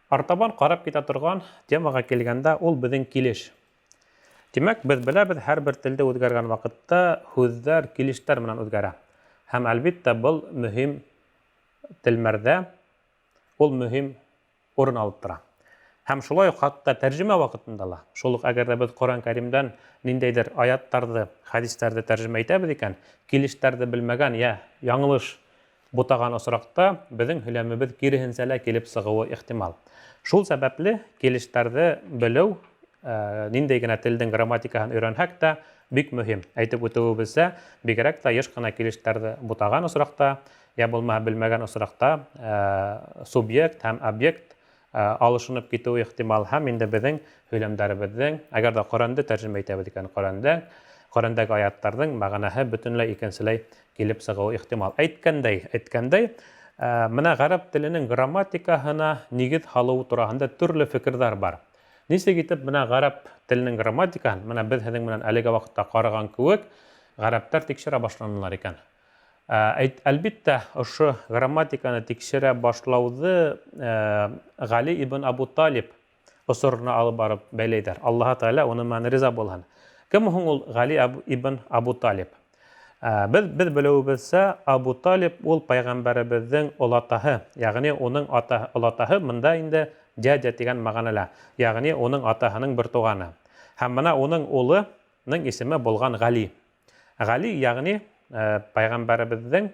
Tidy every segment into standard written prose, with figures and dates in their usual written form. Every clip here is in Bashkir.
Артабан карап китә торган темага килгәндә, ул безнең килеш. Димәк, без беләбез, һәрбер телдә үзгәргән вакытта һүзләр килешләр белән үзгәрә. Һәм, әлбиттә, был мөһим телмәрдә ул мөһим урын алып тора. Һәм шулай ук хатта тәрҗемә вакытында ла, шул ук әгәр дә без Коръән Кәримдән ниндәйдер аятларны, хәдисләрне тәрҗемә итәбез икән, килешләрне белмәгән я яңлыш бутаган очракта безнең һөйләмебез киреһенчә лә килеп чыгуы ихтимал. Шул сәбәпле килешләрне белү, ниндәй генә телнең грамматикаһын өйрәнһәк тә, бик мөһим. Әйтеп үтүебезчә, бигрәк тә еш кына килешләрне бутаган очракта, я булмаһа белмәгән очракта субъект һәм объект алышынып китүе ихтимал һәм инде безнең һөйләмдәребезнең, әгәр дә Коръәнде тәрҗемә итәбез икән, Коръәндә, Коръәндәге аятларның мәгънәһе бөтенләй икенчеләй килеп чыгуы ихтимал. Әйткәндәй, әйткәндәй, менә гарәп теленең грамматикаһына нигез һалу тураһында төрле фикерләр бар. Ничек итеп менә гарәп теленең грамматикаһын, менә без һезнең белән әлеге вакытта караган кебек, гарәпләр тикшерә башланылар икән. Әйт, әлбиттә, ошо грамматиканы тикшерә башлауды Гали ибн Абу Талиб осорына алып барып бәйләйдәр. Аллаһы Тәгалә уны мән риза булһын. Кем һуң ул Гали ибн Абу Талиб? Без без белүебезчә, Абу Талиб ул пәйгамбәребезнең олатаһы, ягъни уның ата олатаһы монда инде дядя дигән мәгънәлә, ягъни уның атаһының бертуганы. Һәм менә уның улы ның исеме булган Гали. Гали, ягъни пәйгамбәребезнең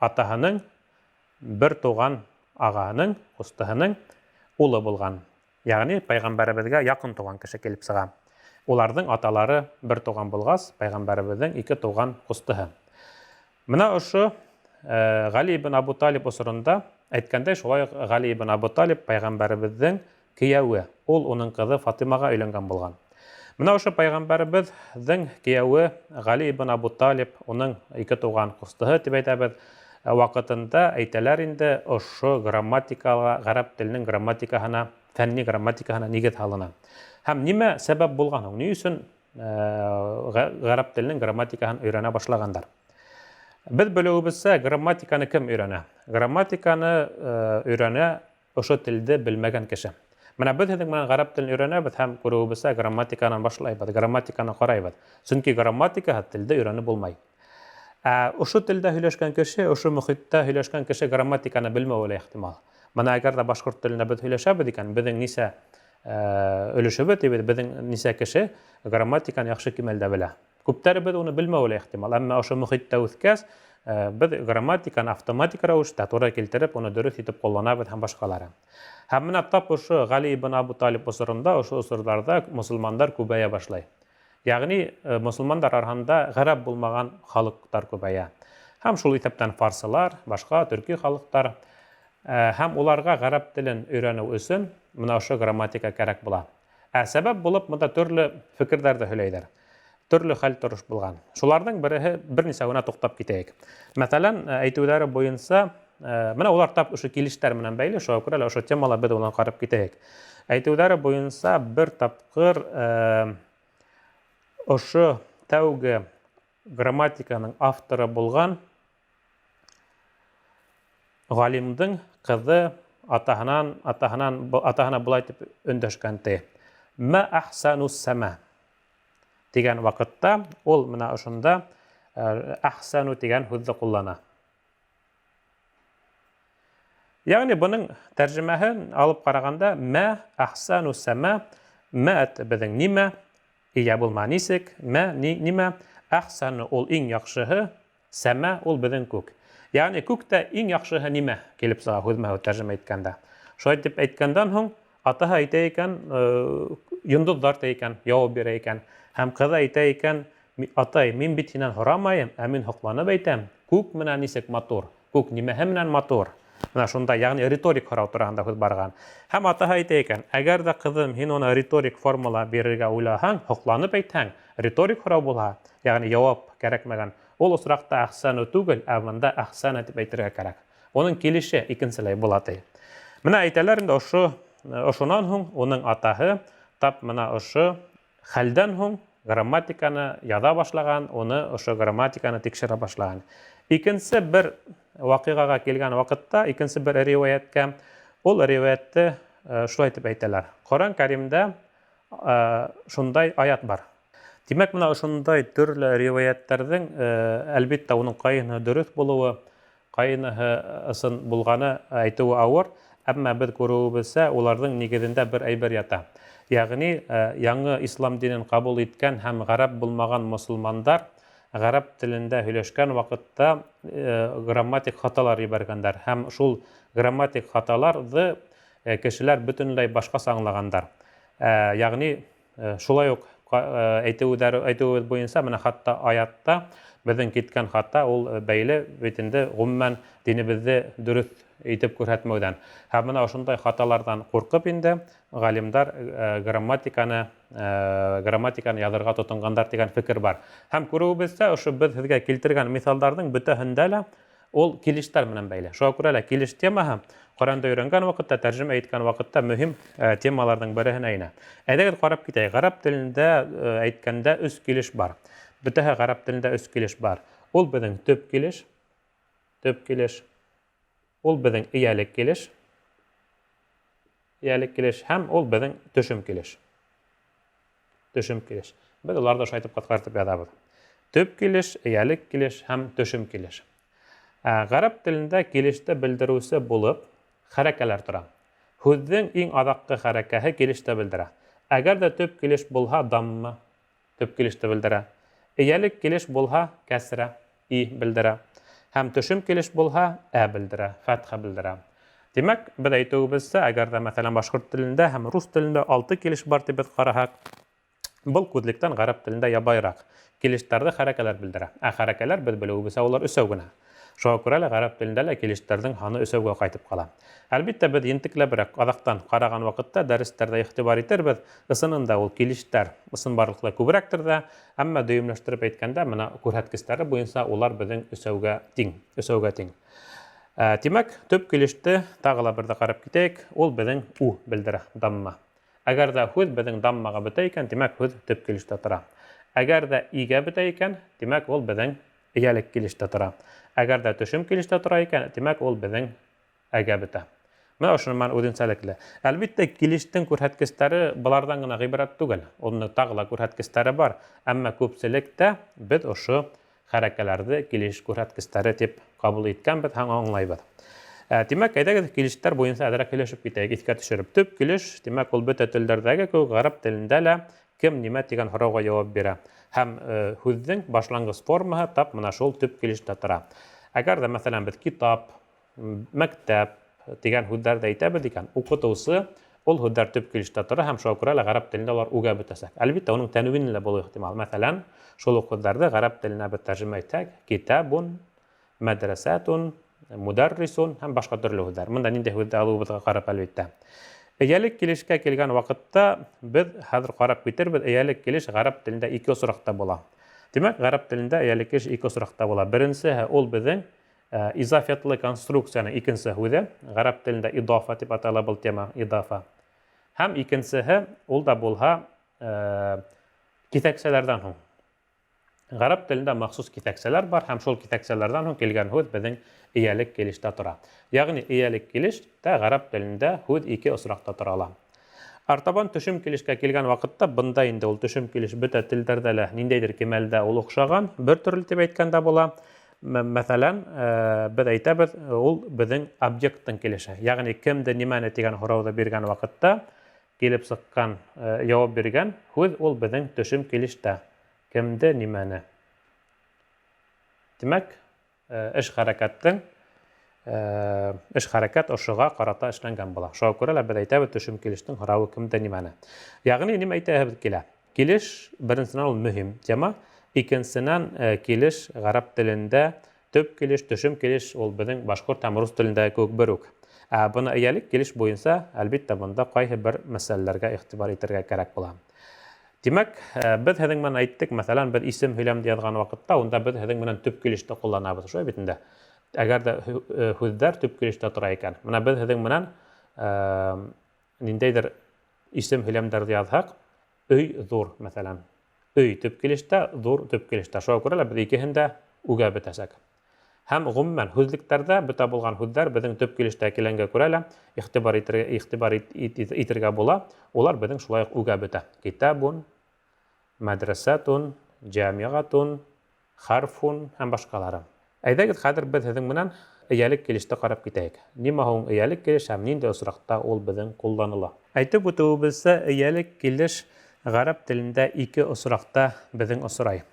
атаһының бер туган агаһының, кустыһының улы булган. Ягъни пәйгамбәребезгә якын туган кеше килеп чыга. Уларның аталары бер туган булгач, пәйгамбәребезнең ике туган кустыһы. Менә ошо Гали ибн Абу Талиб осырында, әйткәндәй, шулай ук Гали ибн Абу Талиб пәйгамбәребезнең кияве, ул уның кызы Фатыймага өйләнгән булган. Менә ошо пәйгамбәребезнең кияве Гали ибн Абу Талиб, уның ике туган кустыһы дип әйтәбез, вакытында әйтәләр инде ошо грамматикага, гарәп теленең грамматикаһына, фәнни грамматикаһына нигез һалына. Һәм нимә сәбәп булган һуң? Ни өчен гарәп теленең грамматикаһын өйрәнә башлагандар? Без белүебезчә, грамматиканы кем өйрәнә? Грамматиканы өйрәнә ошо телде белмәгән кеше. Менә без һезнең белән гарәп телен өйрәнәбез һәм күрүебезчә грамматикадан башлайбыз, грамматиканы карайбыз. Чөнки грамматикаһыз телдә өйрәнеп булмай. Ә ошо телдә һөйләшкән кеше, ошо мөхиттә һөйләшкән кеше грамматиканы белмәве лә ихтимал. Менә әгәр дә башкорт телендә без һөйләшәбез икән, безнең нисә өлешебез дибез, безнең нисә кеше грамматиканы яхшы кимәлдә белә. Күптәребез уны белмәве лә ихтимал, әмма ошо мөхиттә үскәч, без грамматиканы автоматик рәвештә туры килтереп, уны дөрес итеп кулланабыз һәм башкалары. Һәм менә тап ошо Гали ибн Абу Талиб осырында, ошо осырларда мосылмандар күбәя башлай. Ягъни мосылмандар арасында гарәп булмаган халыклар күбәя. Һәм шул исәптән фарсылар, башка төрки халыклар. Һәм уларга гарәп телен өйрәнү өчен менә ошо грамматика кәрәк була. Ә сәбәп булып монда төрле фикерләр дә һөйләйләр. Төрле хәл торыш булган. Шуларның береһе берничәвенә туктап китәйек. Мәсәлән, әйтүләре буенча, менә улар тап ошо килешләр менән бәйле, шуңа күрә лә ошо темала без уны карап китәйек. Әйтүләре буенча, бер тапкыр ошо тәүге грамматиканың авторы булган Галимдың кызы атаһынан, атаһынан, атаһына болай дип өндәшкән ти. Мә әхсәнус сәмә дигән вакытта ул менә ошында әхсәну дигән һүзне куллана. Ягъни буның тәрҗемәһен алып караганда мә әхсәну сәмә, мә безнең нимә, ия булма нисек, мә ни, нимә, әхсәну ул иң яхшыһы, Сәма, ул безнең күк. Ягъни күктә иң яхшыһы нимә? Килеп чыга һүзмә-һүз тәрҗемә иткәндә. Шулай дип әйткәндән һуң, атаһы әйтә икән, йондызлар ди икән, явап бирә икән. Һәм кызы әйтә икән, атай, мин бит синнән һорамаем, ә мин һокланып әйтәм, күк менә ничек матур, күк нимәһе менән матур. Менә шунда, ягъни риторик һорау тураһында һүз барган. Һәм атаһы әйтә икән, әгәр дә кызым, һин уны риторик формала бирергә уйлаһаң, һокланып әйтһәң, риторик һорау булһа, ягъни явап кәрәкмәгән, ул очракта әхсәну түгел, ә монда әхсәнә дип әйтергә кәрәк. Уның килеше икенчеләй була ди. Менә әйтәләр инде ошо, ошонан һуң уның атаһы тап менә ошо хәлдән һуң грамматиканы яза башлаган, уны ошо грамматиканы тикшерә башлаган. Икенче бер вакыйгага килгән вакытта, икенче бер риваяткә, Ул риваятты шулай итеп әйтәләр. Коръән Кәримдә шундай аят бар. Тимәк, менә ошондай төрлө риваяттәрҙең, әлбиттә, уның ҡайһыһы дөрөҫ булыуы, ҡайныһы ысын булғаны әйтеүе ауыр, әммә беҙ күреүебеҙсә, уларҙың нигеҙендә бер әйбер ята. Йәғни, яңы ислам динен ҡабул иткән һәм ғәрәп булмаған мосолмандар ғәрәп телендә һөйләшкән ваҡытта грамматик хаталар ебәргәндәр һәм шул грамматик хаталарҙы кешеләр бөтөнләй башҡаса аңлағандар. Йәғни, шулай уҡ әйтеүҙәр әйтеүебеҙ буйынса, менә хатта аятта беҙҙең киткән хата ул бәйле бит инде ғөмүмән динебеҙҙе дөрөҫ итеп күрһәтмәүҙән. Һәм менә ошондай хаталарҙан ҡурҡып инде ғалимдар грамматиканы грамматиканы яҙырға тотонғандар тигән фекер бар. Һәм күреүебеҙсә, ошо беҙ һеҙгә килтергән миҫалдарҙың бөтәһендә лә ул килештәр менән бәйле. Шуға күрә лә килеш темаһы Ҡөрьәнде өйрәнгән ваҡытта, тәржемә иткән ваҡытта мөһим темаларҙың береһенә инә. Әйҙәгеҙ ҡарап китәйек. Ғәрәп телендә әйткәндә өс килеш бар. Бөтәһе ғәрәп телендә өс килеш бар. Ул беҙҙең төп килеш, төп килеш. Ул беҙҙең эйәлек килеш, эйәлек килеш һәм ул беҙҙең төшөм килеш. Төшөм килеш. Беҙ уларҙы ошолай итеп ҡыҫҡартып яҙабыҙ. Төп килеш, эйәлек килеш һәм төшөм килеш. Ә ғәрәп телендә килеште белдереүсе булып хәрәкәләр тора. Һүҙҙең иң аҙаҡҡы хәрәкәһе килеште белдерә. Әгәр ҙә төп килеш булһа, дамма, төп килеште белдерә. Эйәлек килеш булһа, кәсрә, и белдерә. Һәм төшөм килеш булһа, ә белдерә, фәтхә белдерә. Тимәк, беҙ әйтеүебеҙсә, әгәр ҙә, мәҫәлән, башҡорт телендә һәм рус телендә алты килеш бар тип беҙ ҡараһаҡ, был күҙлектән ғәрәп телендә ябайыраҡ. Килештәрҙе хәрәкәләр белдерә. Ә хәрәкәләр, беҙ белеүебеҙсә, улар өсәү генә. Шуға күрә лә ғәрәп телендә лә килештәрҙең һаны өсәүгә ҡайтып ҡала. Әлбиттә, беҙ ентекләберәк аҙаҡтан ҡараған ваҡытта дәрестәрҙә иғтибар итербеҙ, ысынында ул килештәр ысынбарлыҡта күберәктер ҙә, әммә дөйөмләштереп әйткәндә, менә күрһәткестәре буйынса улар беҙҙең өсәүгә тиң, өсәүгә тиң. Тимәк, төп килеште тағы ла берҙе ҡарап китәйек, ул беҙҙең у белдерә, дамма. Әгәр ҙә һүҙ беҙҙең даммаға бөтә икән, тимәк, һүҙ төп килештә тора. Әгәр ҙә игә бөтә икән, тимәк, ул беҙҙең эйәлек килештә тора. Әгәр ҙә төшөм килештә тора икән, тимәк, ул беҙҙең әгә бөтә. Менә ошоно менән үҙенсәлекле. Әлбиттә, килештең күрһәткестәре быларҙан ғына ғибәрәт түгел. Уның тағы ла күрһәткестәре бар. Әммә күпселектә беҙ ошо хәрәкәләрҙе килеш күрһәткестәре тип ҡабул иткәнбеҙ һәм аңлайбыҙ. Тимәк, әйҙәгеҙ килештәр буйынса әҙерәк һөйләшеп китәйек, иҫкә төшөрөп. Төп килеш, тимәк, ул бөтә телдәрҙәге кеүек ғәрәп телендә лә кем нимә тигән һорауға яуап бирә. Һәм һүҙҙең башланғыс формаһы тап мына шул төп килештә тора. Әгәр ҙә, мәҫәлән, беҙ китап, мәктәп тигән һүҙҙәрҙе әйтәбеҙ икән, уҡытыусы, ул һүҙҙәр төп килештә тора һәм шуға күрә лә ғәрәп телендә улар үгә бөтәсәк. Әлбиттә, уның тәнвине лә булыуы ихтимал. Мәҫәлән, шул уҡ һүҙҙәрҙе ғәрәп теленә беҙ тәржемә итһәк, китабун, мәдрәсәтун, мударрисун һәм башҡа төрлө һүҙҙәр. Бында ниндәй һүҙҙе алыуыбыҙға ҡарап, әлбиттә. Эйәлек килешкә килгән ваҡытта беҙ хәҙер ҡарап китербеҙ, эйәлек килеш ғәрәп телендә ике осраҡта була. Тимәк, ғәрәп телендә эйәлек килеш ике осраҡта була. Беренсеһе ул беҙҙең изафетлы конструкцияның икенсе һүҙе, ғәрәп телендә идафа тип атала был тема, идафа. Һәм икенсеһе ул да булһа киҫәксәләрҙән һуң. Ғәрәп телендә махсус киҫәксәләр бар һәм шул киҫәксәләрҙән һуң килгән һүҙ беҙҙең эйәлек килештә тора. Ягъни эйәлек килеш тә ғәрәп телендә һүҙ ике осраҡта тора ала. Артабан төшөм килешкә килгән ваҡытта бында инде ул төшөм килеш бөтә телдәрҙә лә ниндәйҙер кимәлдә ул оҡшаған, бер төрлө тип әйткәндә була. Мәҫәлән, беҙ әйтәбеҙ, ул беҙҙең объекттың килеше. Ягъни кемде, нимәне тигән һорауҙы биргән ваҡытта килеп сыҡҡан, яуап биргән һүҙ ул беҙҙең төшөм килештә. Кемде, нимәне. Тимәк, эш хәрәкәттең эш хәрәкәт ошоға ҡарата эшләнгән була. Шуға күрә лә беҙ әйтәбеҙ, төшөм килештең һорауы кемде, нимәне. Ягъни нимә әйтәһебеҙ килә? Килеш, беренсенән, ул мөһим тема. Икенсенән, килеш ғәрәп телендә төп килеш, төшөм килеш ул беҙҙең башҡорт һәм рус телендәге кеүек бер үк. Ә быны эйәлек килеш буйынса, әлбиттә, бында ҡайһы бер мәсьәләләргә иғтибар итергә кәрәк була. Тимәк, беҙ һеҙҙең менән әйттек, мәҫәлән, беҙ исем һөйләмде яҙған ваҡытта, унда беҙ һеҙҙең менән төп килеште ҡулланабыҙ, шулай бит инде. Әгәр ҙә һүҙҙәр төп килештә тора икән. Менә беҙ һеҙҙең менән ниндәйҙер исем һөйләмдәрҙе яҙһаҡ, өй ҙур, мәҫәлән. Өй төп килештә, ҙур төп килештә. Шуға күрә лә беҙ икеһен дә үгә бөтәсәк. Һәм гомумән һүҙлектәрҙә бөтә булған һүҙҙәр беҙҙең төп килештә килгәнгә күрә лә игътибар итергә, игътибар ит, ит, ит, итергә була. Улар беҙҙең шулай уҡ үгә бөтә. Китабун, мәдрәсәтун, җамиғатун, хәрфун һәм башҡалары. Әйҙәгеҙ, хәҙер беҙ һеҙҙең менән эйәлек килеште ҡарап китәйек. Нимә һуң эйәлек килеш һәм ниндәй осраҡта ул беҙҙең ҡулланыла? Әйтеп үтеүебеҙсә, эйәлек килеш ғәрәп телендә ике осраҡта беҙҙең осрай.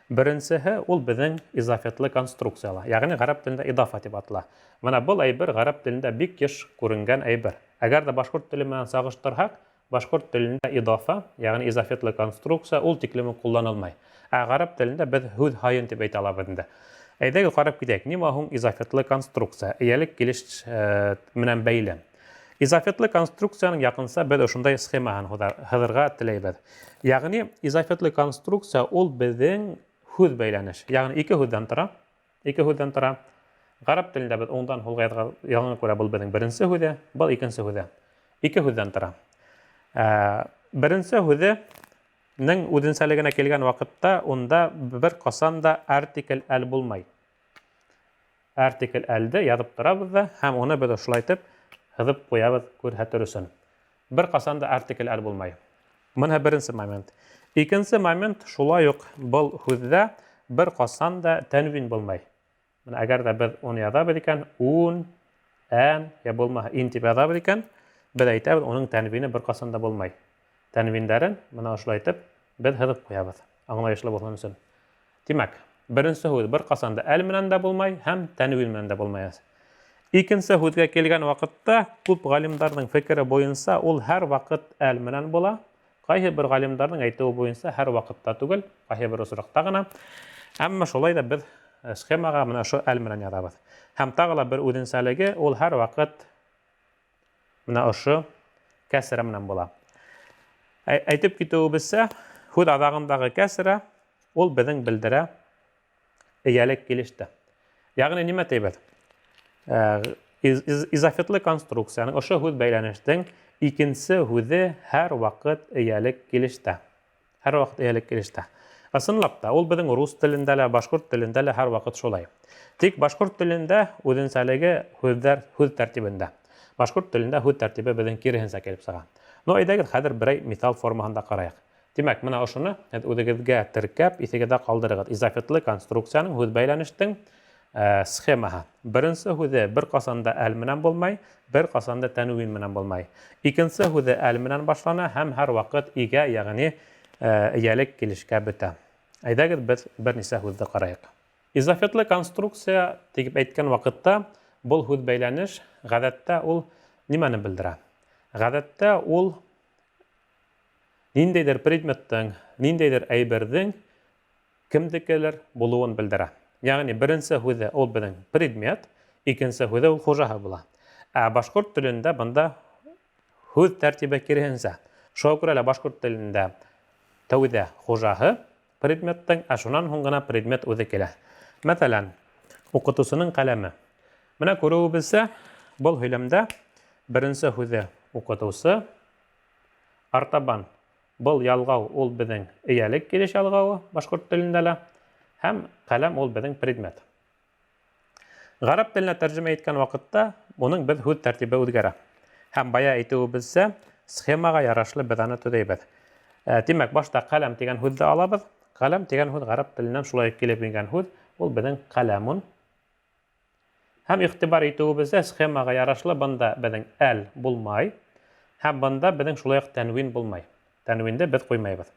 Беренсеһе ул беҙҙең изафетлы конструкцияла, ягъни ғәрәп телендә идафа дип атала. Менә был әйбер ғәрәп телендә бик еш күренгән әйбер. Әгәр дә башҡорт теле менән сағыштырһаҡ, башҡорт телендә идафа, ягъни изафетлы конструкция ул тиклем үк ҡулланылмай. Ә ғәрәп телендә беҙ һүҙ һайын дип әйтә алабыҙ инде. Әйҙәгеҙ ҡарап китәйек. Нимә һуң изафетлы конструкция? Эйәлек килеш э, менән бәйле. Изафетлы конструкцияның яҡынса беҙ ошондай схемаһын һыҙырға теләйбеҙ. Ягъни изафетлы конструкция ул беҙҙең һүҙ бәйләнеш. Ягъни ике һүҙҙән тора. Ике һүҙҙән тора. Ғәрәп телендә беҙ уңдан һулға язғанға күрә был беҙҙең беренсе һүҙе, был икенсе һүҙе. Ике һүҙҙән тора. Ә, беренсе һүҙе нең үзенсәлегенә килгән ваҡытта унда бер ҡасан да артикль әл булмай. Артикль әлде яҙып торабыҙ да һәм уны беҙ ошолай итеп һыҙып ҡуябыҙ күрһәтер өсөн. Бер ҡасан да артикль әл булмай. Бына беренсе момент. Икенсе момент шулай уҡ был һүҙҙә бер ҡасан да тәнвин булмай. Менә әгәр дә беҙ уны яҙабыҙ икән, ун, ән, я булмаһа ин тип яҙабыҙ икән, беҙ әйтәбеҙ, уның тәнвине бер ҡасан да булмай. Тәнвиндәрен менә ошолай итеп беҙ һыҙып ҡуябыҙ, аңлайышлы булһын өсөн. Тимәк, беренсе һүҙ бер ҡасан да әл менән дә булмай һәм тәнвин менән дә булмай. Икенсе һүҙгә килгән ваҡытта күп ғалимдарҙың фекере буйынса ул һәр ваҡыт әл менән була. Ҡайһы бер ғалимдарҙың әйтеүе буйынса һәр ваҡытта түгел, ҡайһы бер осраҡта ғына. Әммә шулай да беҙ э, схемаға менә ошо әл менән яҙабыҙ. Һәм тағы ла бер үҙенсәлеге, ул һәр ваҡыт Менә ошо кәсрә менән була. Әйтеп китеүебезсә, һүҙ аҙағындағы кәсрә ул беҙҙең белдерә эйәлек килештә. Ягъни нимә тейбеҙ? Э, изофетлы конструкцияның ошо һүҙ бәйләнештең икенсе һүҙе һәр ваҡыт эйәлек килештә. Һәр ваҡыт эйәлек килештә. Ысынлап та, ул беҙҙең рус телендә лә, башҡорт телендә лә һәр ваҡыт шулай. Тик башҡорт телендә үҙенсәлеге һүҙҙәр һүҙ тәртибендә. Башҡорт телендә һүҙ тәртибе беҙҙең киреһенсә килеп сыға. Ну, әйҙәгеҙ, хәҙер берәй миҫал формаһында ҡарайыҡ. Тимәк, менә ошоно һеҙ үҙегеҙгә теркәп, иҫегеҙҙә ҡалдырығыҙ. Изофетлы конструкцияның һүҙ бәйләнештең Э, схемаһы. Беренсе һүҙе бер ҡасан да әл менән булмай, бер ҡасан да тәнвин менән булмай. Икенсе һүҙе әл менән башлана һәм һәр ваҡыт игә, ягъни э, эйәлек килешкә бөтә. Әйҙәгеҙ беҙ бер нисә һүҙҙе ҡарайыҡ. Изофетлы конструкция дип әйткән ваҡытта был һүҙ бәйләнеш ғәҙәттә ул нимәне белдерә? Ғәҙәттә ул ниндәйҙер предметтың, ниндәйҙер әйберҙең кемдекелер булыуын белдерә. Ягъни беренсе һүҙе ул беҙҙең предмет, икенсе һүҙе ул хужаһы була. Ә башҡорт телендә бында һүҙ тәртибе киреһенсә. Шуға күрә лә башҡорт телендә тәүҙә хужаһы предметтың, ә шунан һуң ғына предмет үҙе килә. Мәҫәлән, уҡытыусының ҡәләме. Менә күреүебеҙсә, был һөйләмдә беренсе һүҙе уҡытыусы, артабан Был ялғау ул беҙҙең эйәлек килеш ялғауы башҡорт телендә лә, һәм ҡәләм ул беҙҙең предмет. Ғәрәп теленә тәржемә иткән ваҡытта уның беҙ һүҙ тәртибе үҙгәрә. Һәм бая әйтеүебеҙсә, схемаға ярашлы беҙ аны төҙәйбеҙ. Ә, тимәк, башта ҡәләм тигән һүҙҙе алабыҙ. Ҡәләм тигән һүҙ ғәрәп теленән шулай килеп ингән һүҙ, ул беҙҙең ҡәләмун. Һәм игътибар итеүебездә схемаға ярашлы бында беҙҙең әл булмай, һәм бында беҙҙең шулай уҡ тәнвин булмай. Тәнвинде беҙ ҡуймайбыҙ.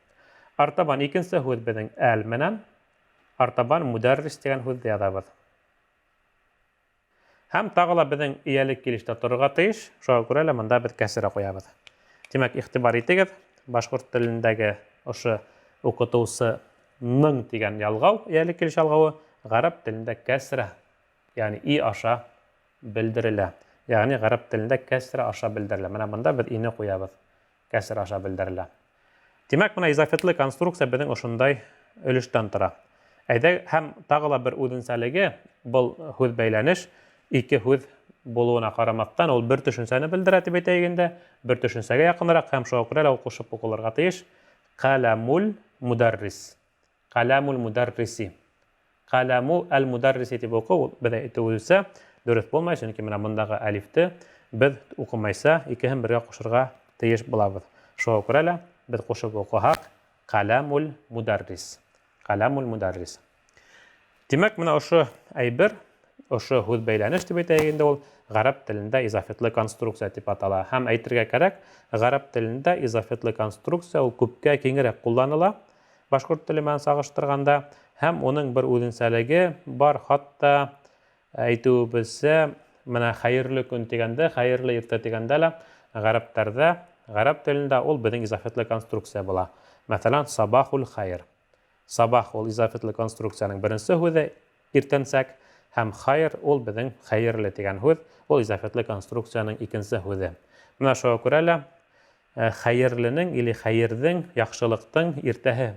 Артабан икенсе һүҙ беҙҙең әл менән, артабан мударрис тигән һүҙҙе яҙабыҙ. Һәм тағы ла беҙҙең эйәлек килештә торорға тейеш, шуға күрә лә бында беҙ кәсерә ҡуябыҙ. Тимәк, игътибар итегеҙ, башҡорт телендәге ошо уҡытыусы ның тигән ялғау, эйәлек килеш ялғауы ғәрәп телендә кәсрә, ягъни и аша белдерелә. Ягъни ғәрәп телендә кәсрә аша белдерелә. Менә бында беҙ ине ҡуябыҙ. Кәсрә аша белдерелә. Тимәк, менә изофетлы конструкция беҙҙең ошондай өлөштән тора. Әйҙә, һәм тағы ла бер үҙенсәлеге, был һүҙ бәйләнеш ике һүҙ булыуына ҡарамаҫтан, ул бер төшөнсәне белдерә тип әйтәйек инде, бер төшөнсәгә яҡыныраҡ һәм шуға күрә лә ул ҡушып уҡылырға тейеш. Ҡәләмул мударрис. Ҡәләмул мударриси. Ҡәләмү әл-мударриси тип уҡыу, ул беҙ әйтеүебеҙсә, дөрөҫ булмай, сөнки менә бындағы әлифте беҙ уҡымайса икеһен бергә ҡушырға тейеш булабыҙ. Шуға күрә лә беҙ ҡушып уҡыһаҡ, ҡәләмул мударрис. Ҡәләмул мударрис. Тимәк, менә ошо әйбер, ошо һүҙ бәйләнеш дип әйтәйек инде ул, гарәп телендә изофетлы конструкция дип атала. Һәм әйтергә кәрәк, гарәп телендә изофетлы конструкция ул күпкә киңерәк кулланыла башҡорт теле менән сағыштырғанда, һәм уның бер үҙенсәлеге бар, хатта әйтеүебеҙсә, менә хәйерле көн тигәндә, хәйерле иртә тигәндә лә гарәптәрҙә, гарәп телендә ул беҙҙең изофетлы конструкция була. Мәҫәлән, сабахул хәйер. Сабах ул изофетлы конструкциянең беренсе һүҙе, иртәнсәк, һәм хайр ул беҙҙең хәйерле тигән һүҙ, ул изофетлы конструкциянең икенсе һүҙе. Менә шуға күрә лә хәйерленең или хәйерҙең, яҡшылыҡтың иртәһе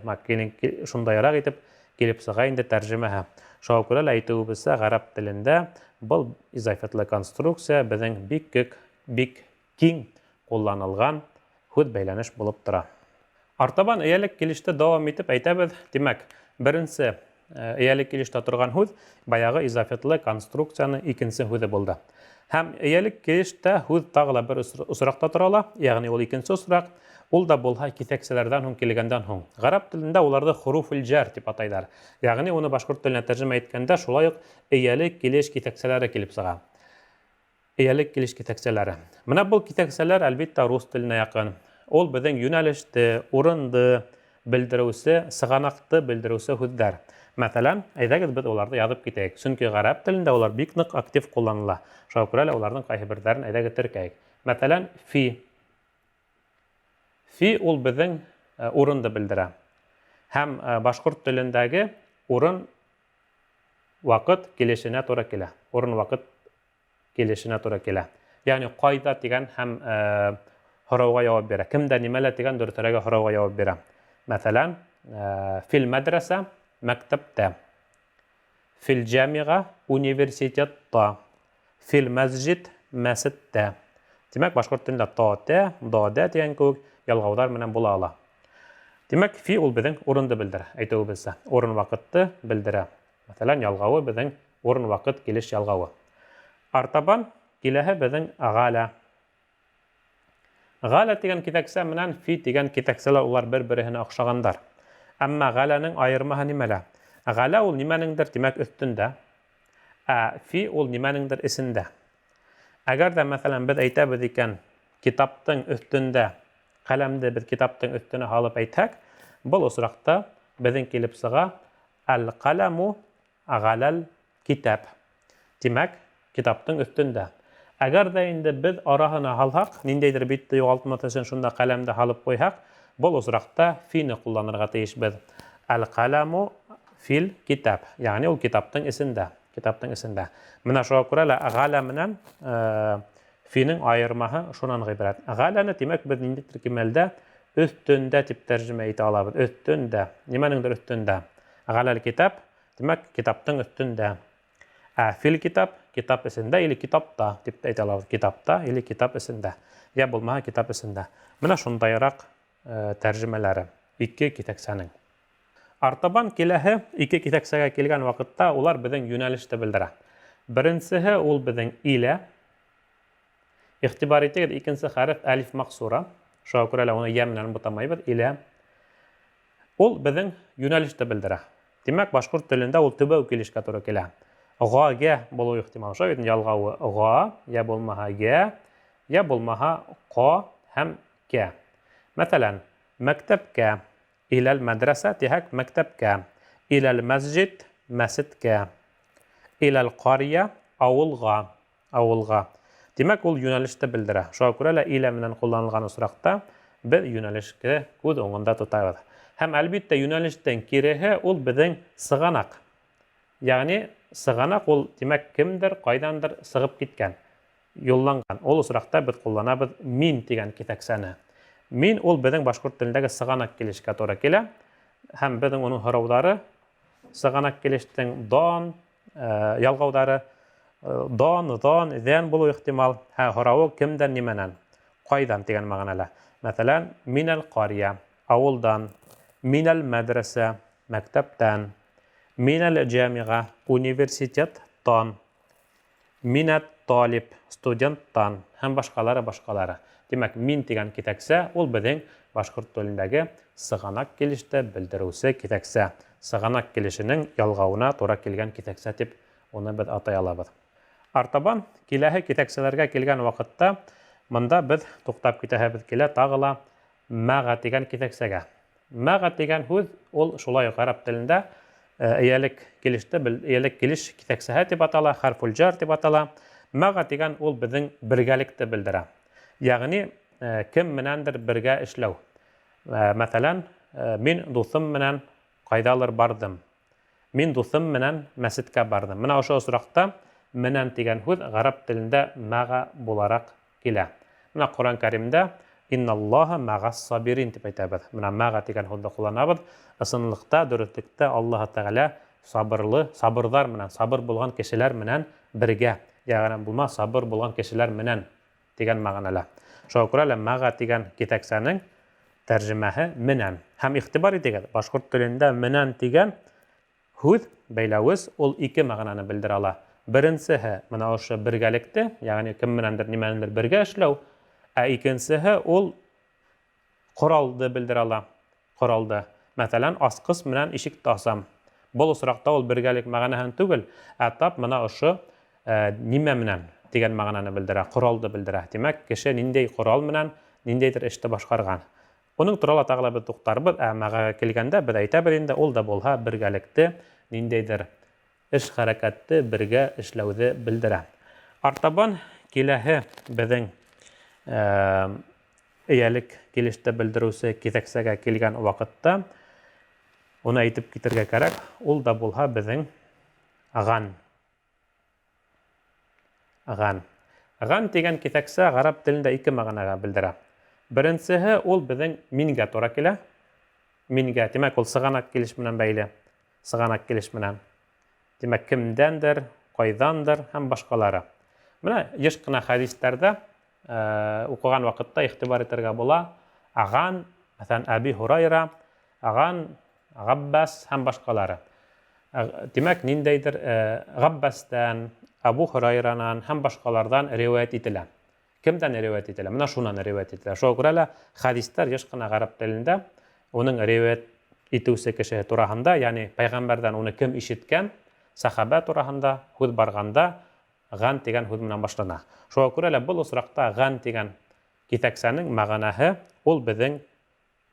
шундайыраҡ итеп килеп сыға инде тәржемәһе. Шуға күрә лә әйтеүебеҙсә, ғәрәп телендә был изофетлы конструкция беҙҙең бик бик киң кулланылган һүҙ бәйләнеш булып тора. Артабан эйәлек килеште дәвам итеп әйтәбеҙ. Тимәк, беренсе эйәлек килештә торган һүҙ баяғы изофетлы конструкцияның икенсе һүҙе булды. Һәм эйәлек килештә һүҙ тағы ла бер осракта тора ала, ягъни ул икенсе осрак, ул да булһа киҫәксәләрҙән һуң килгәндән һуң. Гарәп телендә уларҙы хуруфул җәр дип атайҙар. Ягъни уны башҡорт теленә тәржемә иткәндә шулай уҡ эйәлек килеш киҫәксәләре килеп сыға. Эйәлек килеш киҫәксәләре. Менә был киҫәксәләр, әлбиттә, рус теленә якын. Ул беҙҙең йүнәлеште, урынды белдереүсе, сығанаҡты белдереүсе һүҙҙәр. Мәҫәлән, әйҙәгеҙ беҙ уларҙы яҙып китәйек. Сөнки ғәрәп телендә улар бик ныҡ актив ҡулланыла. Шуға күрә лә уларҙың ҡайһы берҙәрен әйҙәгеҙ теркәйек. Мәҫәлән, фи. Фи ул беҙҙең урынды белдерә. Һәм башҡорт телендәге урын ваҡыт килешенә тура килә. Урын ваҡыт килешенә тура килә. Ягъни кайда дигән һәм һорауга яуап бирә. Кемдә нимәлә дигән дөресрәге һорауга яуап бирә. Мәсәлән, фил мәдрәсә мәктәптә. Фил җамига университетта. Фил мәсҗид мәсеттә. Димәк, башкорт телендә та, тә, да, дә дигән кебек ялгаудар менән була ала. Димәк, фи ул безнең урынды белдерә, әйтүебезчә. Урын вакытты белдерә. Мәсәлән, ялгавы безнең урын вакыт килеш ялгавы. Артабан киләһе безнең галя. Галя дигән китәксә менән фи дигән китәксәләр улар бер-береһенә охшагандар. Әмма галәнең аермаһы нимәлә? Галя ул нимәнеңдер, димәк, өстендә. Ә фи ул нимәнеңдер эсендә. Әгәр дә, мәсәлән, без әйтәбез икән, китаптың өстендә, ҡәләмде без китаптың өстенә һалып әйтһәк, был осракта безнең килеп сыга әл-ҡәләму Галәл китап. Тимәк, китаптың өҫтөндә. Әгәр ҙә инде беҙ араһына һалһаҡ, ниндәйҙер битте юғалтмаҫ өсөн шунда ҡәләмде һалып ҡуйһаҡ, был осраҡта фине ҡулланырға тейешбеҙ. Әл-ҡәләму фил китап. Ягъни ул китаптың эсендә. Китаптың эсендә. Менә шуға күрә лә галә менән финең айырмаһы шунан ғибәрәт. Галәне, тимәк, беҙ ниндәйҙер кимәлдә өҫтөндә тип тәржемә итә алабыҙ. Өҫтөндә. Нимәнеңдер өҫтөндә. Галәл китап, димәк, китаптың өҫтөндә. Ә фил китап, китап эсендә или китапта дип тә әйтә алабыҙ. Китапта или китап эсендә. Я булмаһа китап эсендә. Менә шундайрак тәржемәләре ике китәксәнең. Артабан киләһе ике китәксәгә килгән вакытта улар беҙҙең йүнәлеште белдерә. Беренсеһе ул беҙҙең илә. Игътибар итегеҙ, икенсе хәреф әлиф мақсура. Шуға күрә лә уны йә менән бутамайбыҙ, илә. Ул беҙҙең йүнәлеште белдерә. Тимәк, башҡорт телендә ул төбәү килешкә тура килә. Ға, гә булыуы ихтимал. Шулай бит, ялғауы ға, йә булмаһа гә, йә булмаһа ҡа һәм кә. Мәҫәлән, мәктәпкә, иләл мәдрәсә тиһәк, мәктәпкә, иләл мәсҗид, мәсеткә, иләл ҡарья, ауылға. Авылга. Димәк, ул юнәлеште белдерә. Шуңа күрә лә илә менән кулланылган очракта без юнәлешне күз уңында тотабыз. Һәм, әлбиттә, юнәлештең киреһе ул безнең сыганак. Ягъни сыганак ул, димәк, кемдер, кайдандыр сыгып киткән, юлланган. Ул очракта без кулланабыз мин дигән кисәксәне. Мин ул безнең башкорт телендәге сыганак килешкә туры килә. Һәм безнең уның һораулары сыганак килештең дан, ялғаудары дан, дан, зән булу ихтимал. Һә һорауы кемдән, нимәнән, кайдан дигән мәгънәлә. Мәсәлән, минәл ҡарья, авылдан, минәл мәдрәсә, мәктәптән, Минәл җамига, университеттан. Минәт талиб, студенттан һәм башкалары, башкалары. Димәк, мин дигән китәксә, ул безнең башкорт телендәге сыганак килештә белдерүче китәксә. Сыганак килешенең ялгавына тура килгән китәксә дип уны без атай алабыз. Артабан киләһе китәксәләргә килгән вакытта монда без туктап китәһебез килә тагы ла мәга дигән китәксәгә. Мәга дигән һүз ул шулай ук гарәп телендә иялек килештә иялек килеш китәксәһе дип атала, хәрфул җар дип атала. Мәга дигән ул безнең бергәлекте белдерә. Ягъни кем менәндер бергә эшләү. Мәсәлән, мин дусым менән кайдалыр бардым. Мин дусым менән мәсеткә бардым. Менә ошо очракта менән дигән һүз гарәп телендә мәга буларак килә. Менә Коръән Кәримдә Инналлаһа мәгас сабирин дип әйтәбез. Менә мәга дигән һүзне кулланабыз. Ысынлыкта, дөреслектә Аллаһ Тәгалә сабырлы, сабырдар менән, сабыр булган кешеләр менән бергә. Ягъни булма сабыр булган кешеләр менән дигән мәгънәлә. Шуңа күрә лә мәга дигән китәксәнең тәрҗемәһе менән. Һәм игътибар итегез, башкорт телендә менән дигән һүз, бәйләвез, ул ике мәгънәне белдерә ала. Беренчеһе менә ошо бергәлекте, ягъни кем менәндер, нимәнедер бергә эшләү, ә икенчеһе ул коралды белдерә ала. Коралды. Мәсәлән, аскыс менән ишекте асам. Бу очракта ул бергәлек мәгънәһен түгел, ә тап менә ошо нимә менән дигән мәгънәне белдерә, коралды белдерә. Димәк, кеше ниндәй корал менән ниндәйдер эште башкарган. Уның турала тагы да без туктарбыз, ә мәгънәгә килгәндә без әйтәбез инде, ул да булһа бергәлекте ниндәйдер эш-хәрәкәтте бергә эшләүҙе белдерә. Артабан киләһе беҙҙең эйәлек килеште белдереүсе киҫәксәгә килгән ваҡытта уны әйтеп китергә кәрәк, ул да булһа беҙҙең ган. Ган. Ган дигән киҫәксә гарәп телендә ике мәғәнәгә белдерә. Беренсеһе ул беҙҙең мингә тура килә. Мингә, димәк, ул сығанак килеш менән бәйле. Сығанак килеш менән. Димәк, кемдәндер, кайдандыр һәм башкалары. Менә еш кына хәдисләрдә укыган вакытта игътибар итәргә була. Аган, мәсәлән, Әби Һурайра, Аган, Габбас һәм башкалары. Димәк, ниндәйдер Габбастан, Абу Һурайранан һәм башкалардан риваять ителә. Кемдән риваять ителә? Менә шуннан риваять ителә. Шуңа күрә лә хәдисләр еш кына гарәп телендә уның риваять итүче кеше тураһында, ягъни пәйгамбәрдән уны кем ишеткән, сахабә тураһында һүз барганда ган дигән һүз белән башлана. Шуңа күрә лә был очракта ган дигән китәксәнең мәгънәһе ул безнең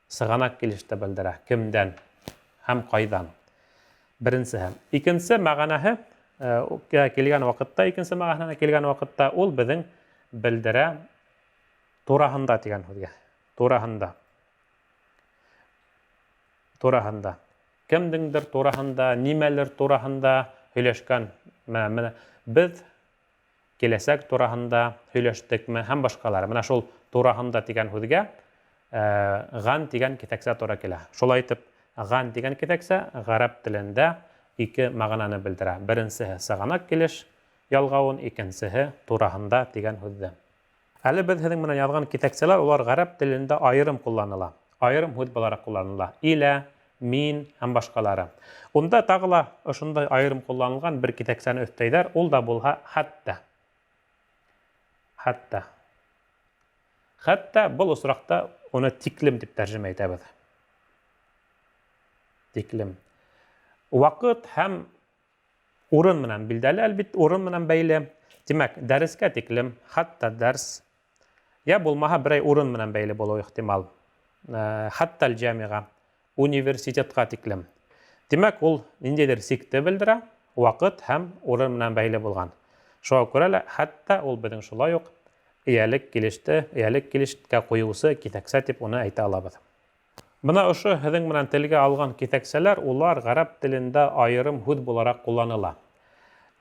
Сыганак килештә белдерә, кемдән һәм кайдан. Беренчеһе. Икенче мәгънәһе килгән вакытта, икенче мәгънәһенә килгән вакытта ул безнең белдерә тураһында дигән һүзгә. Тураһында. Тураһында. Кемдеңдер тураһында, нимәлер тураһында һөйләшкән. Менә без киләсәк тураһында һөйләштекме һәм башкалар. Менә шул тураһында дигән һүзгә ган дигән китәксә тура килә. Шулай итеп, ган дигән китәксә гарәп телендә ике мәгънәне белдерә. Беренчеһе сыганак килеш ялгавын, икенчеһе тураһында дигән һүздә. Әле без һеҙҙең менән яҙған китәксәләр улар гарәп телендә айырым ҡулланыла. Айырым һүҙ булараҡ ҡулланыла. Илә, мин һәм башҡалары. Унда тағы ла ошондай айырым ҡулланылған бер китәксәне өҫтәйҙәр, ул да булһа хәтта. Хәтта. Хәтта был осраҡта уны тиклем тип тәржемә итәбеҙ. Тиклем. Ваҡыт һәм Урын менән билдәле, әлбит, урын менән бәйле. Димәк, дәрескә тиклем, хәтта дәрс, я булмаһа берәй урын менән бәйле булуы ихтимал. Хәтта җамига, университетка тиклем. Димәк, ул ниндәйдер сикте белдерә, вакыт һәм урын менән бәйле булган. Шуңа күрә лә хәтта ул безнең шулай ук иялек килеште, иялек килешкә куюсы китәксә дип уны әйтә алабыз. Менә ошо һеҙҙең менән телгә алған киҫәксәләр, улар ғәрәп телендә айырым һүҙ булараҡ ҡулланыла.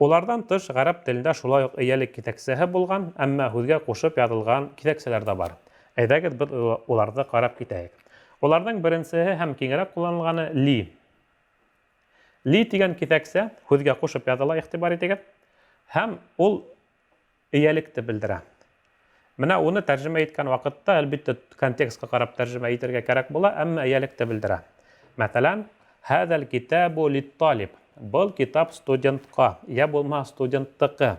Уларҙан тыш, ғәрәп телендә шулай уҡ эйәлек киҫәксәһе булған, әммә һүҙгә ҡушып яҙылған киҫәксәләр ҙә бар. Әйҙәгеҙ, беҙ уларҙы ҡарап китәйек. Уларҙың беренсеһе һәм киңерәк ҡулланылғаны ли. Ли тигән киҫәксә һүҙгә ҡушып яҙыла, иғтибар итегеҙ. Һәм ул эйәлекте белдерә. Менә уны тәржемә иткән ваҡытта, әлбиттә, контекстҡа ҡарап тәржемә итергә кәрәк була, әммә эйәлекте белдерә. Мәҫәлән, һәҙәл китабу лит-талиб. Был китап студентҡа, йә булмаһа студенттыҡы.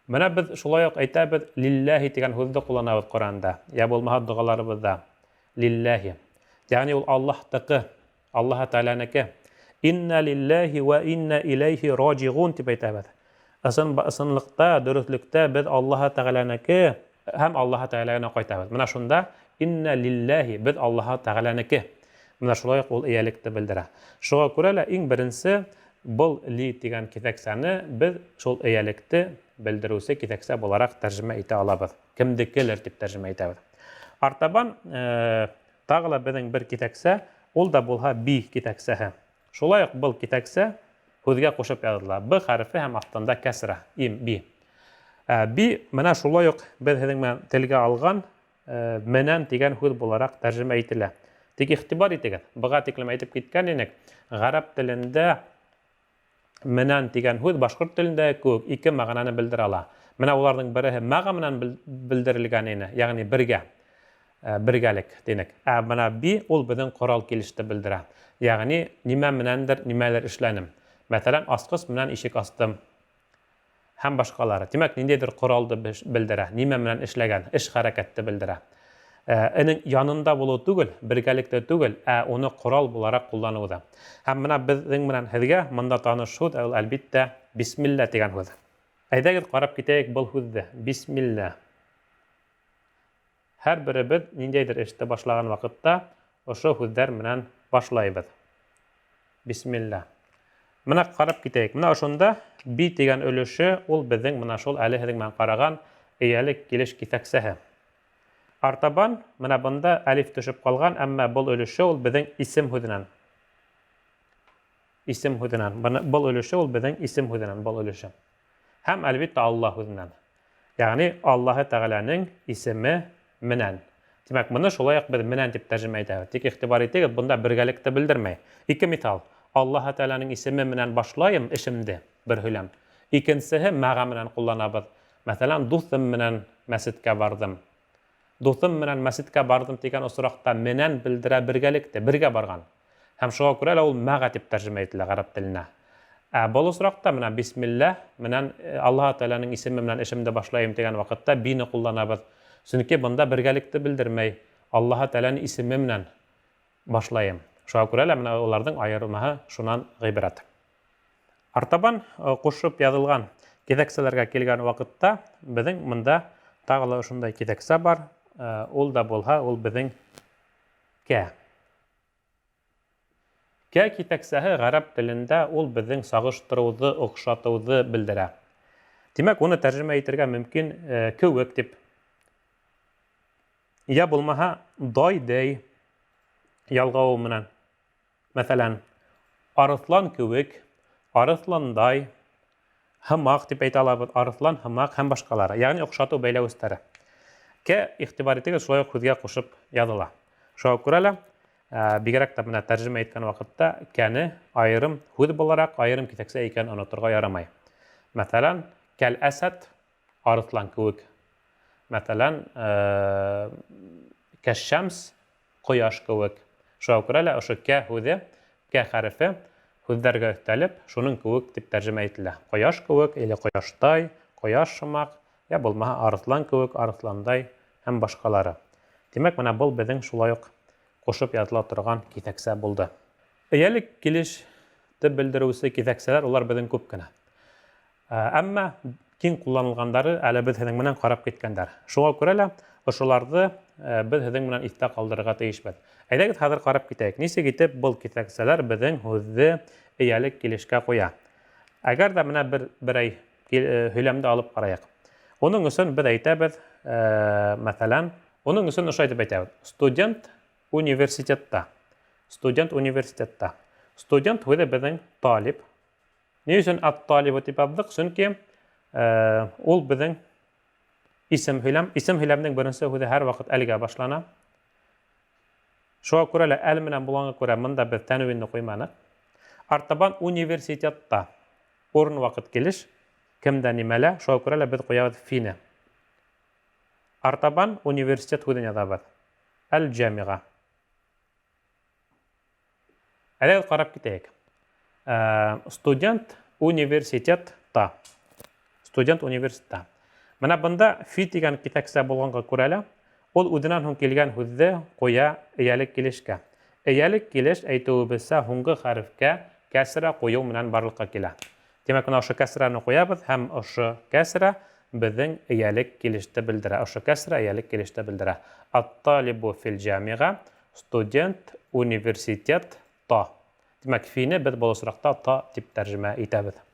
Менә беҙ шулай уҡ әйтәбеҙ, лилләһи тигән һүҙҙе ҡулланабыҙ Ҡөрьәндә, йә булмаһа доғаларыбыҙҙа. Лилләһи. Ягъни ул Аллаһтыҡы, Аллаһ Тәгаләнеке. Инна лилләһи вә инна иләйһи раҗигун дип әйтәбеҙ. Ысын ысынлыкта, дөрөҫлөктә беҙ Аллаһ Тәгаләнеке һәм Аллаһ Тәгаләгә кайтабыҙ. Менә шунда инна лилләһи беҙ Аллаһ Тәгаләнеке. Менә шулай уҡ ул эйәлекте белдерә. Шуға күрә лә иң беренсе был ли тигән киҫәксәне беҙ шул эйәлекте белдереүсе киҫәксә булараҡ тәржемә итә алабыҙ. Кемдекелер дип тәржемә итәбеҙ. Артабан э, тағы ла беҙҙең бер киҫәксә, ул да булһа би киҫәксәһе. Шулай уҡ был киҫәксә һүҙгә ҡушып яҙыла. Б хәрефе һәм аҫтында кәсра, им, би. Ә, би менә шулай уҡ беҙ һеҙҙең менән телгә алған э, менән тигән һүҙ булараҡ тәржемә ителә. Тик игътибар итегеҙ, быға тиклем әйтеп киткән инек, ғәрәп телендә менән тигән һүҙ башҡорт телендәге кеүек ике мәғәнәне белдерә ала. Менә уларҙың береһе мәға менән белдерелгән ине, ягъни бергә, э, бергәлек тинек. Ә менә би ул беҙҙең ҡорал килеште белдерә. Ягъни нимә менәндер нимәлер эшләнем. Мәҫәлән, асҡыс менән ишек астым һәм башҡалары. Тимәк, ниндәйҙер ҡоралды белдерә, нимә менән эшләгән, эш-хәрәкәтте белдерә. Энең янында булыу түгел, бергәлектә түгел, ә уны ҡорал булараҡ ҡулланыу ҙа. Һәм менә беҙҙең менән һеҙгә монда таныш һүҙ, ул әлбиттә бисмилла тигән һүҙ. Әйҙәгеҙ ҡарап китәйек был һүҙҙе. Бисмилла. Һәр беребеҙ ниндәйҙер эште башлаған ваҡытта ошо һүҙҙәр менән башлайбыҙ. Бисмилла. Менә ҡарап китәйек. Менә ошонда би тигән өлөшө ул беҙҙең менә шул әле һеҙҙең менән ҡараған эйәлек килеш киҫәксәһе. Артабан менә бында әлиф төшөп ҡалған, әммә был өлөшө ул беҙҙең исем һүҙенән. Исем һүҙенән. Был өлөшө ул беҙҙең исем һүҙенән, был өлөшө. Һәм әлбиттә Аллаһ һүҙенән. Ягъни Аллаһы Тәгаләнең исеме менән. Тимәк, моны шулай ук беҙ менән дип тәрҗемә итәбеҙ. Тик игътибар итегеҙ, бында бергәлекте белдермәй. Ике миҫал. Аллаһы Тәгаләнең исеме менән башлайым эшемде, бер һөйләм. Икенсеһе мәға менән кулланабыҙ. Мәҫәлән, дуҫым менән мәсеткә барҙым. Дуҫым менән мәсеткә барҙым тигән осракта менән белдерә бергәлекте, бергә барган. Һәм шуңа күрә лә ул мәға дип тәрҗемә ителә гарәп теленә. Ә был осракта менә бисмилләһ менән э, Аллаһ Тәгаләнең исеме менән эшемде башлайым дигән вакытта бине кулланабыз. Чөнки бында бергәлекте белдермәй, Аллаһ Тәгаләнең исеме менән башлайым. Шуңа күрә лә менә уларның аермаһы шунан гыйбрәт. Артабан э, кушып язылган киҙәксәләргә килгән вакытта беҙҙең мында тағы ла ошондай киҙәксә бар. Э, ул да булһа, ул беҙҙең кә. Кә киҫәксәһе ғәрәп телендә ул беҙҙең сағыштырыуҙы, оҡшатыуҙы белдерә. Тимәк, уны тәржемә итергә мөмкин э, кеүек дип. Я булмаһа, дай дәй ялғауы менән. Мәҫәлән, арыҫлан кеүек, арыҫландай, һымаҡ дип әйтә алабыҙ, арыҫлан, һымаҡ һәм башҡалары. Ягъни оҡшатыу бәйләүестәре. Кә игътибар итегеҙ, шулай уҡ һүҙгә ҡушып яҙыла. Шуға күрә лә, бигерәк тә менә тәржемә иткән ваҡытта кәне айырым һүҙ булараҡ, айырым киҫәксә икәнен оноторға ярамай. Мәҫәлән, кәл әсәд арыҫлан кеүек. Мәҫәлән, кәшшәмс кояш кеүек. Шуға күрә лә ошо кә һүҙе, кә хәрефе һүҙҙәргә өҫтәлеп, шуның кеүек дип тәржемә ителә. Кояш кеүек или кояштай, кояш шымаҡ, я булмаһа арыҫлан кеүек, арыҫландай һәм башҡалары. Тимәк, менә был беҙҙең шулай уҡ ҡушып яҙыла торған киҫәксә булды. Эйәлек килеш тип белдереүсе киҫәксәләр улар беҙҙең күп кенә. Әммә киң ҡулланылғандары әле беҙ һеҙҙең менән ҡарап киткәндәр. Шуңа күрә лә ошоларҙы беҙ һеҙҙең менән иҫтә ҡалдырырға тейешбеҙ. Әйҙәгеҙ хәҙер ҡарап китәйек. Нисек итеп был киҫәксәләр беҙҙең һүҙҙе эйәлек килешкә ҡуя? Әгәр ҙә менә бер берәй һөйләмде алып ҡарайыҡ. Уның өсөн беҙ әйтәбеҙ, мәҫәлән, уның өсөн ошолай итеп әйтәбеҙ. Студент университетта. Студент университетта. Студент һүҙе беҙҙең талип. Ни өсөн ат-талибу дип яҙҙыҡ? Сөнки ул беҙҙең исем һөйләм. Исем һөйләмнең беренсе һүҙе һәр ваҡыт әлгә башлана. Шуға күрә лә әл менән булғанға күрә монда беҙ тәнвинне ҡуйманыҡ. Артабан университетта урын ваҡыт килеш, кемдә нимәлә, шуға күрә лә беҙ ҡуябыҙ фине. Артабан университет һүҙен яҙабыҙ. Әл-джамиға. Әйҙәгеҙ ҡарап китәйек. Студент университетта. Студент университетта. Менә бында фи дигән китәксә булганга күрә лә, ул үзеннән һуң килгән һүзде куя эялек килешкә. Эялек килеш, әйтүебезчә, һуңгы хәрефкә кәсрә кую менән барлыкка килә. Димәк, менә ошо кәсрәне куябыз һәм ошо кәсрә безнең эялек килеште белдерә. Ошо кәсрә эялек килеште белдерә. Ат-талибу фил җамига, студент университет та. Димәк, фине без бу очракта та дип тәрҗемә итәбез.